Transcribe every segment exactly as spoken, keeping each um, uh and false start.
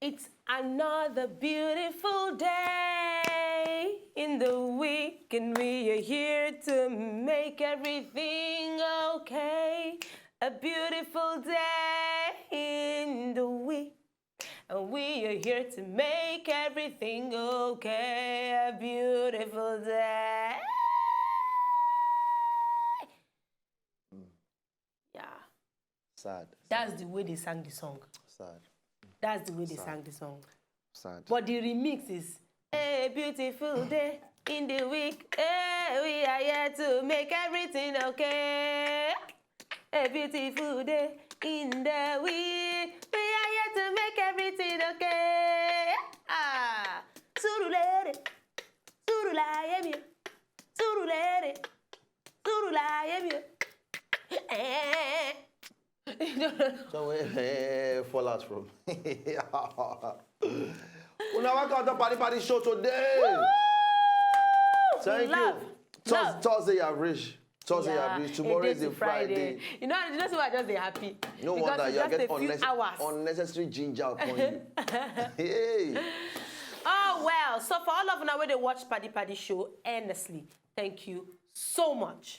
It's another beautiful day in the week, and we are here to make everything okay. A beautiful day in the week, and we are here to make everything okay. A beautiful day. Yeah. Sad. That's the way they sang the song. Sad. That's the way they Sad. sang the song. Sad. But the remix is a beautiful day in the week. Hey, we are here to make everything okay. A beautiful day in the week. We are here to make everything okay. Ah, Surulere, Surulere, Surulere, Surulere. Eh. So we eh, fall out from. Una welcome to Party Party Show today. Thank you. Love. Thurs- Love. Thursday have reached. Thursday Yeah, have reached. Tomorrow a is day a to Friday. You know, you know why I just dey happy? No Because wonder it's you are just getting a few unnecess- hours. Unnecessary ginger upon you. Hey. Oh well, so for all of una wey dey watch Party Party Show, honestly, thank you so much.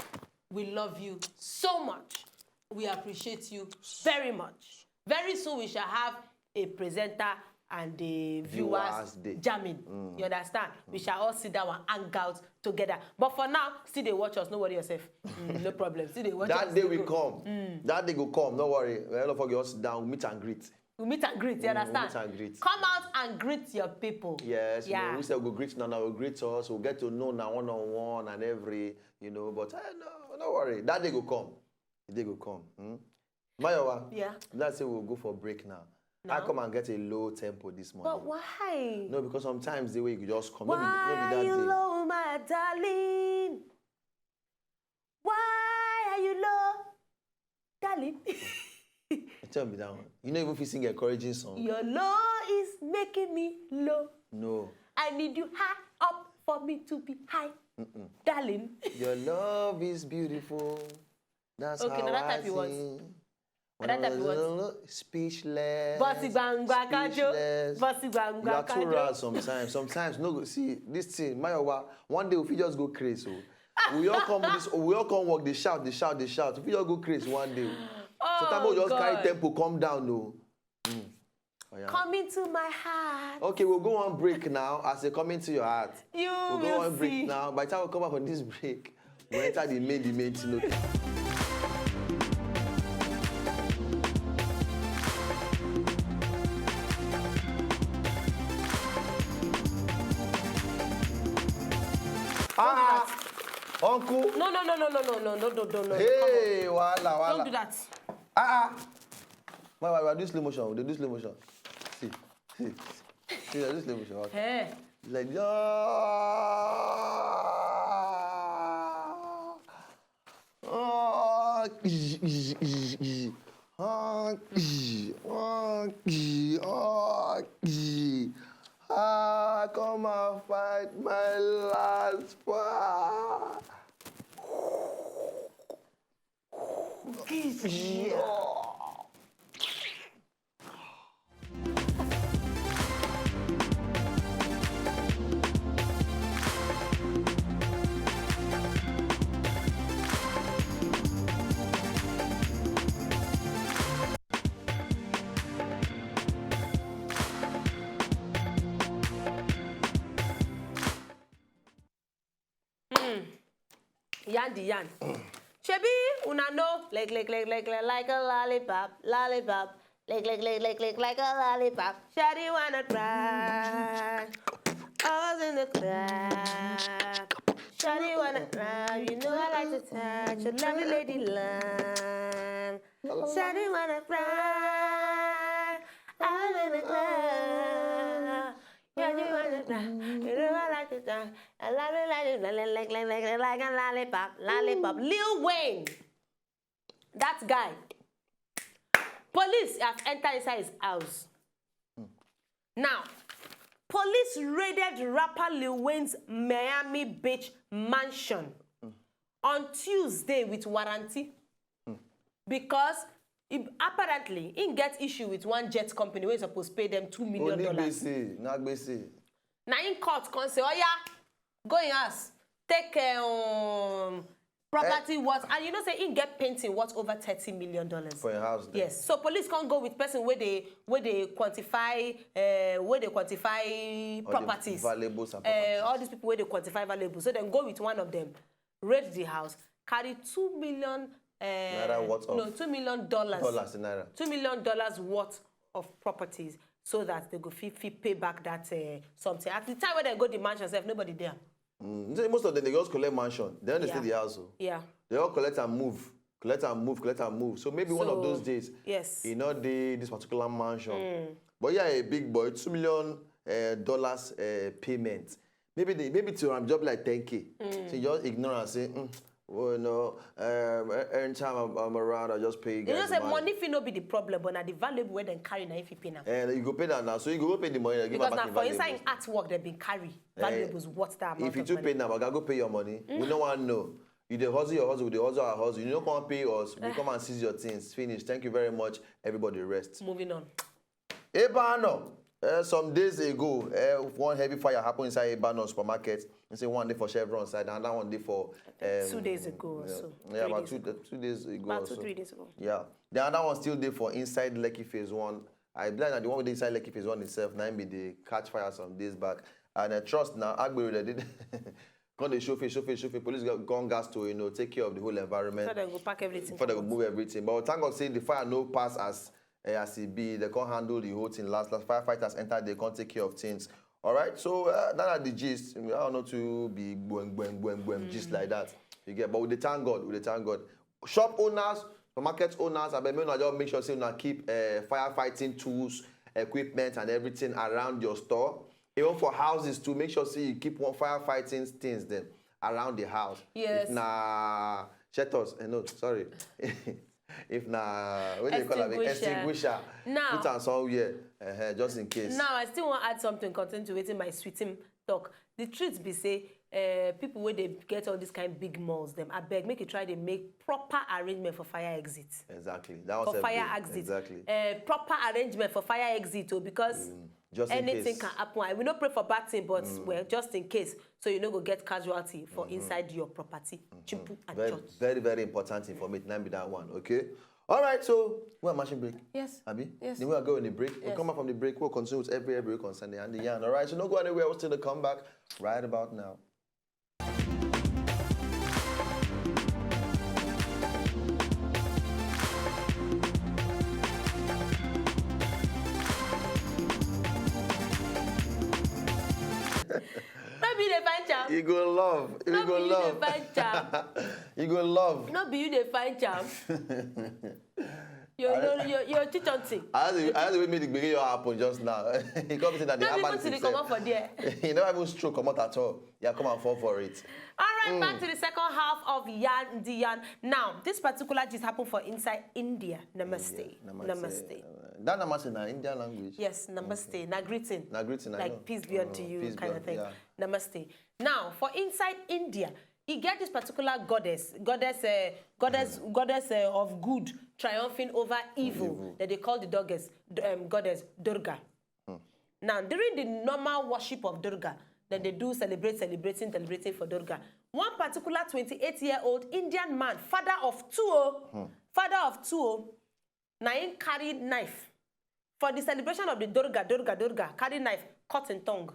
We love you so much. We appreciate you very much. Very soon we shall have a presenter and the viewers, Viewers day. Jamming. You understand? We shall all sit down and hang out together. But for now, still dey watch us. No worry yourself. Mm, no problem. Still dey watch us. That day Still will go. come. That day go come. No worry. All of us go sit down, meet and greet. We meet and greet. You Mm, understand? Meet and greet. Come out and greet your people. Yes, you Yeah. know, we say we go greet now, now we greet us, we'll get to know now one on one and every, you know, but eh, no, no worry. That day go come. The day go come. Hmm? Mayowa, Yeah. Let's say we'll go for break now. I No. Come and get a low tempo this morning. But why? No, because sometimes the way you just come, no be, no be Why that you day. Low, my darling? Why are you low, darling? Tell me that one. You no even fit sing encouraging song. Your low is making me low. No. I need you high up for me to be high, darling. Your love is beautiful. That's Okay, how now that I type you want. sing. Now that type you want. Speechless. Bossy gbangba kajo. Speechless. Bossy gbangba You are too kajo. Raw sometimes. Sometimes no go see this thing. Mayowa, one day we fit just go crazy. So we all come this. We all come work. They shout. They shout. They shout. We fit just go crazy one day. Oh, Sometimes we just God. Carry tempo, come down. No. Mm. Oh, yeah. Come into my heart. Okay, we'll go on break now. As they come into your heart, You we'll go will on break see. Now. By the time we come back from this break, we enter the main, the main thing. Okay. Ah, uncle. No, no, no, no, no, no, no, no, no, no, no. Hey, wala, wala. Don't do that. Ah, ah. Why, why, why do slow motion? They do slow motion. See, see, see. They do slow motion. Okay. Hey. It's like, yeah. Oh, ah, come and fight my last war. Hmm. Yarn the yarn. Shebi, una know, like, like, like, like, like, like a lollipop, lollipop. Like, like, like, like, like, like a lollipop. Shawty wanna cry. I was in the club. Shawty wanna cry. You know I like to touch a lovely lady line. Shawty wanna cry. I was in the club. Shawty wanna cry. You know I like to touch a lovely lady line. Like, like, like, like, like a lollipop, lollipop. Lil Wayne. That guy. Police have entered inside his house. Now, police raided rapper Lil Wayne's Miami Beach mansion on Tuesday with warranty because He, apparently, he get issue with one jet company wey suppose pay them two million dollars. Onígbèsè, náà gbèsè. Na him court come say, "Oya, go in house, take um, property worth," and you know say he get painting worth over thirty million dollars. For your house there. Yes. So police can't go with person where they where they quantify uh, where they quantify All the properties. Valuables and Uh, properties. All these people where they quantify valuables. So then go with one of them, raid the house, carry two million uh, Naira worth of no two million dollars Dollars in naira. two million dollars worth of properties so that they go fit, fit pay back that uh, something. At the time when they go the mansion, sef, nobody there. Mm, you say most of them they just collect mansion. They don't Yeah. stay the house. Oh. Yeah. They all collect and move, collect and move, collect and move. So maybe one of So, those days, yes. You know the this particular mansion. But yeah, a big boy, two million uh, dollars uh, payment. Maybe they maybe to am job like ten k. So you just ignore and say, mm, "Oh no, um, e- anytime I'm, I'm around, I just pay you You guys know, say money." Money fee no be the problem, but na the valuable wey dem carry na if you pay now. And you go pay that now, so you go pay the money. Give Because am now back for the inside valuables. Artwork dem been carry valuables worth that amount If you of too money. Pay now, I go pay your money. We no one know. You dey hustle your hustle, we dey hustle our hustle. You no come pay us, we come and seize your things. Finish. Thank you very much. Everybody rest. Moving on. Ebano, uh, some days ago, uh, one heavy fire happened inside Ebano supermarket. They say one day for Chevron side, another one day for um, Two days ago or yeah, so. Yeah, Three about days two, ago. two days ago. About Or two, so. Three days ago. Yeah. The other one still there for inside Lekki phase one. I blind at the one with inside Lekki phase one itself. Now be the catch fire some days back. And I trust now Agbero that did come they show face, show face, show face. Police go- gone gas to you know take care of the whole environment. So they go pack everything. Before they go comot. Move everything. But thank God say the fire no pass as eh, as e be. They can't handle the whole thing. Last last firefighters enter. They can't take care of things. All right. So uh, that are the gist. I don't know to be going going going going gist like that. You get. But we dey thank God. We dey thank God. Shop owners, market owners, I mean, just make sure say una keep uh, firefighting tools, equipment, and everything around your store. Even for houses too, make sure say you keep one firefighting things then around the house. Yes. If na shelters, eh, no, sorry. If na what do you call it? Extinguisher. Extinguisher. Now- Put am somewhere, uh, just in case. Now I still want to add something concerning to wetin my sweeting talk. The truth be say, uh, people where they get all this kind of big malls, them I beg make you try to make proper arrangement for fire exit. Exactly. That one For self fire dey. Exit. Exactly. Uh, proper arrangement for fire exit, oh, because Just in anything case. Can happen. I will not pray for bad thing, but well, just in case, so you no go get casualty for inside your property. Chimpu and Very, church. Very, very important information. Now be that one, okay? All right, so we're machine break. Yes. Abi? Yes. Then we'll go on the break. We'll Yes. Come back from the break. We'll continue with every every concern and the yarn. All right, so don't go anywhere. We'll still come back right about now. No be you dey find charm. You go love. You No go be you love. Dey find charm. You go love. No be you dey find charm. Your your your your chichonti. I had to, I had to make the gbege happen just now. He come say that the No be Haman put the himself. Comot for there. He never even stroke comot at all. Yeah, come and fall for it. All right, back to the second half of Yarn the Yarn. Now, this particular gist happened for inside India. Namaste. Namaste. Uh, that namaste na Indian language. Yes, namaste. Na greeting. Na greeting, I Like know. Peace be unto Mm, you, peace be kind of unto- thing. Yeah. Namaste. Now, for inside India, you get this particular goddess, goddess, uh, goddess, goddess uh, of good, triumphing over evil, that they call the goddess, um, goddess Durga. Now, during the normal worship of Durga, then they do celebrate, celebrating, celebrating for Durga. One particular twenty-eight-year-old Indian man, father of two, oh, father of two, oh, na him carry knife for the celebration of the Durga, Durga, Durga, carry knife, cut him tongue.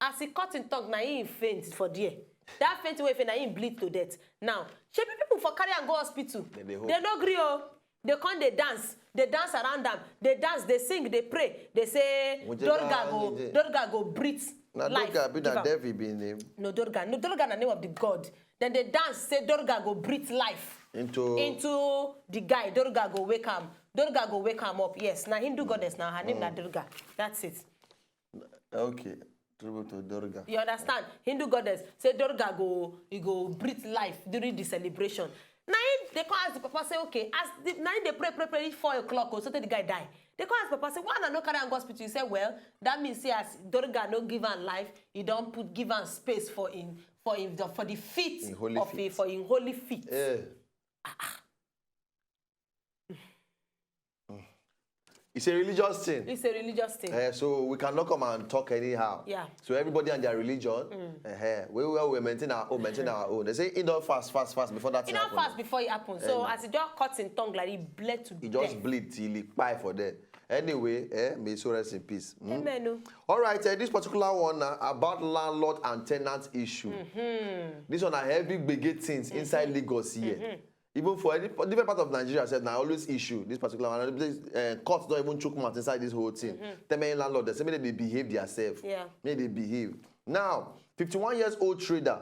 As he cut him tongue, na him faint for there. That faint way, na him bleed to death. Now, shebi people for carry am go hospital. Dem dey hope. They no gree oh. They come, they dance, they dance around them, they dance, they sing, they pray. They say Mo jẹ Durga ká go, lè jẹ. Durga go breathe Na life. Durga be Give na am. Devi be him name. No, Durga, no, Durga na name of the god. Then they dance, say Durga go breathe life Into- into the guy. Durga go wake am. Durga go wake am up. Yes, na Hindu goddess now. Her name na Durga. That's it. Okay. Tribute to Durga. You understand? Hindu goddess say Durga go, he go breathe life during the celebration. Now him, they come ask the papa say, okay, as the, now him they pray, pray, pray, reach four o'clock, oh, so the guy die. They come ask papa say, why una no carry am go hospital? He say, well, that means say as Durga no give am life, he don't put give am space for him, for him, for the feet Him holy of feet. Him, for him holy feet. Eh. Ah, ah. It's a religious thing. It's a religious thing. Eh, so we cannot come and talk anyhow. Yeah. So everybody and their religion. Eh, we, we, we maintain our own, maintain our own. They say it don't fast, fast, fast before that It thing don't happen. fast before it happens. So as it just cut in tongue like it bled to He death. Just bleed till he kpai for there. Anyway, eh, may his soul rest in peace. Hmm? Amen. Oh. All right, uh, this particular one uh, about landlord and tenant issue. This one are heavy gbege things inside Lagos here. Even for any different part of Nigeria, said now always issue this particular one. Uh, courts don't even chook mouth inside this whole thing. Tell me landlord, they say make they behave themselves. Yeah. Make they behave. Now, fifty-one years old trader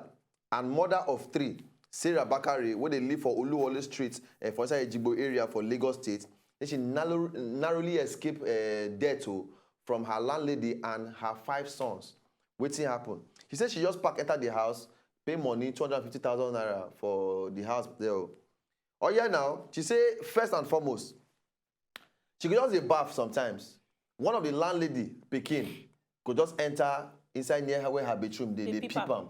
and mother of three, Sarah Bakare, where they live for Oluwole Street uh, for inside Ejigbo area for Lagos State, then she narrow, narrowly escaped uh, death oh, from her landlady and her five sons. Wetin happen? She said she just pack enter the house, pay money, two hundred fifty thousand naira for the house there. Oh. Oh yeah, now, she say first and foremost, she go just dey baff sometimes. One of the landlady pikin go just enter inside near her where her bedroom dey Dey dey peep peep am. Am.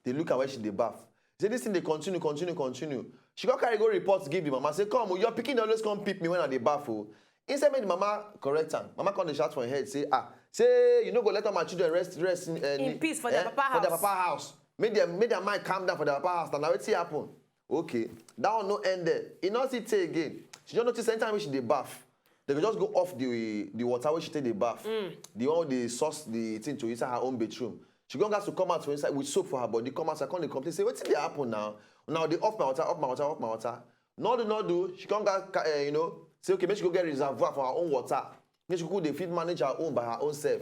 Dey look at where she dey baff. Say this thing dey continue, continue, continue. She go carry go report give the mama say, "Come, oh, your pikin dey always come peep me when I dey baff." Oh. Instead make the mama correct am. Mama come dey shout for her head say, "Ah, say you no go let all my children rest rest in, uh, In peace for their papa for their house. Papa house. Make their make their mind calm down for their papa house." And na wetin happen. Okay, that one no end there. E no still tey again. She just notice anytime wey she dey baff, they go just go off the the water wey she take dey baff. The one wey dey source the thing to inside her own bedroom. She come gats to come out for inside with soap for her body, come outside, come dey complain say, "Wetin dey happen now? Now dey off my water, off my water, off my water." No do, no do. She come gats, uh, you know, say, "Okay, make she go get reservoir for her own water. Make she go dey fit manage her own by her own self."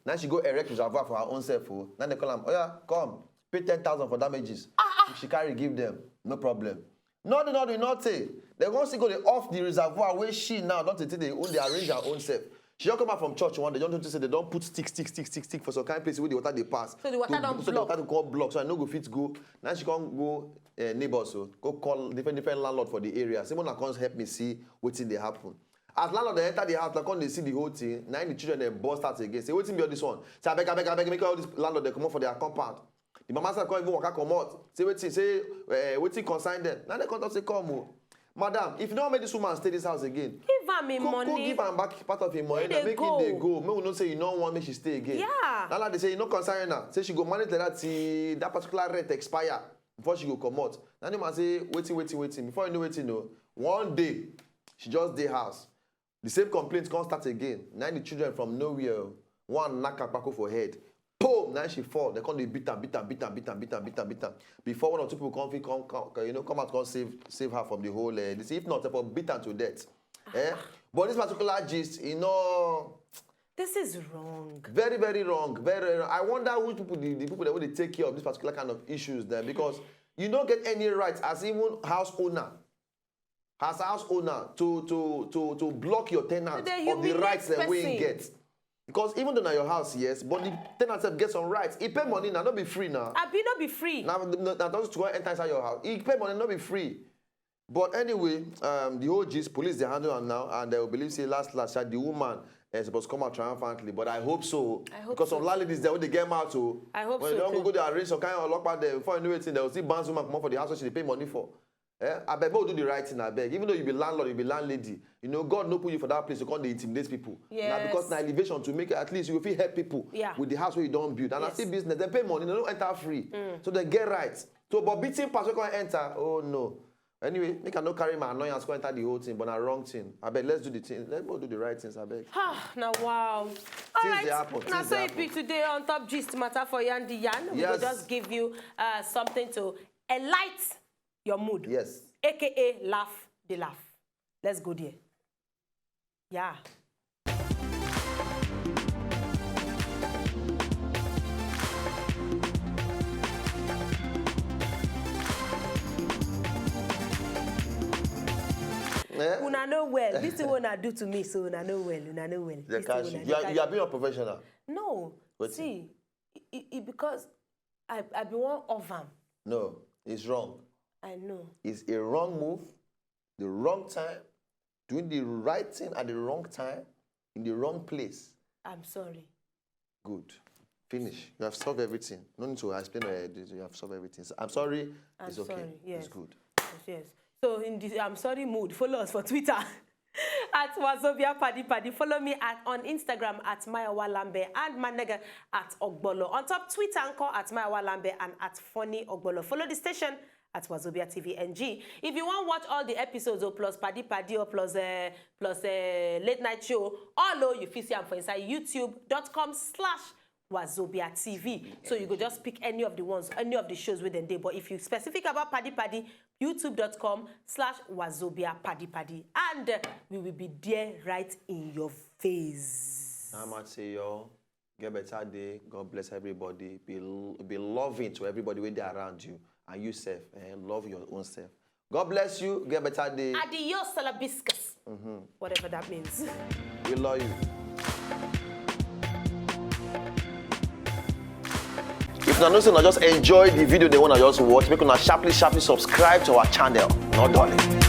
Now she go erect reservoir for her own self. Oh. Now they call am, "Oh yeah, come, pay ten thousand for damages." If she carry give them, no problem. No do, no do, no tey. They go still go dey off the reservoir where she now don't take dey own, dey arrange her own self. She just come back from church one day, just notice say they don't put stick, stick, stick, stick, stick for some kind place where the water dey pass. So the water to, don so block. The water go come block, so I no go fit go. Now she come go uh, neighbors, so go call different different landlord for the area. Say, "Una come help me see wetin dey happen." As landlord dey enter the house, like come dey see the whole thing. Now the children dey burst out again. Say, "Wetin be all this one?" Say, "Abeg, abeg, abeg, make all this landlord dey comot for their compound." The mama sef come even waka comot. Say wetin, say uh, wetin concern them. Now they come talk say, "Come o, madam, if you no wan make this woman stay this house again, Give am im go, money. Go give am back part of im money. Make Na dey make go. Im dey go. Make we know say you no wan make she stay again." Yeah. Now like they say you no concern her. Say she go manage like that till that particular rent expire before she go comot. Now the man say, "Wetin, wetin, wetin?" Before you know wetin, no, one day she just dey house. The same complaint come start again. Now the children from nowhere, oh, one knack her kpako for head. Boom! Now she fall. They come dey beat am, beat am, beat am, beat am, beat am, beat am, beat am. Before one or two people come, fit come, come, you know, come out, come save, save her from the whole. Uh, this, if not, they for beat am to death. Eh? But this particular gist, you know, This is wrong. Very, very wrong. Very, very wrong. I wonder which people, the, the people that will take care of this particular kind of issues there, because you don't get any rights as even house owner, as house owner to to to to block your tenant To dey of the rights humiliate that we person. Get. Because even though na your house, yes, but the tenant sef get some rights. He pay money now, not be free now. Abi no be free. Now, now, now just to go enter inside your house, he pay money, not be free. But anyway, um, the whole gist, police they handle am now, and they will believe say last last, the woman is supposed to come out triumphantly. But I hope so. I hope Because so some landladies they will they get out too. I hope When so they don't too. Go there arrange some kind of lock there, before you know it, they will see bands woman come out for the house where she dey pay money for. Eh? I beg, make we do the right thing, I beg. Even though you be landlord, you be landlady, you know, God no put you for that place to come dey intimidate people. Now because Yes. na elevation to make at least you fit help people Yeah. With the house where you don't build. And I Yes. See business, they pay money, they don't enter free. So they get right. So but beating pass wey come enter, oh no. Anyway, make I no carry my annoyance come enter the whole thing, but na wrong thing. I beg, let's do the thing. Let's go do the right things, I beg. Ah, now wow. All Things right. Dey happen, Now things so dey if you today on top gist matter for Yandi Yan, we will Yes. Just give you uh, something to enlighten your mood. Yes. A K A laugh the laugh. Let's go there. Yeah. Eh? Una know well. This thing una do to me, so una know well. Una know well. They This catch thing you. una You are, dey you are catch. Being a professional. No. Wetin? See, it, it, it because I, I be one of am. No, it's wrong. I know. It's a wrong move, the wrong time, doing the right thing at the wrong time, in the wrong place. I'm sorry. Good. Finish. You have solved everything. No need to explain. Uh, this. You have solved everything. So, I'm sorry. I'm It's okay. Sorry. Yes. It's good. Yes. So in the I'm sorry mood, follow us for Twitter. At Wazobia Paddy Paddy. Follow me at, on Instagram at Mayowa Lambe and my nigga at Ogbolo. On top Twitter and call at Mayowa Lambe and at Funny Ogbolo. Follow the station at Wazobia T V N G. If you want watch all the episodes, oh, plus Paddy Paddy, or plus uh, plus uh, late night show, all oh, you fit see am for inside youtube dot com slash Wazobia T V. So you go just pick any of the ones, any of the shows with them day. But if you specific about Paddy Paddy, youtube dot com slash Wazobia Paddy Paddy. And uh, we will be there right in your face. Namaste, y'all. Get better day. God bless everybody. Be be loving to everybody wey dey around you, and you sef. Eh? Love your own self. God bless you. Get better day. Adios, Salabiscus. Whatever that means. We love you. If una know say una just enjoy the video, they wanna just watch, make una sharply sharply subscribe to our channel. No darling.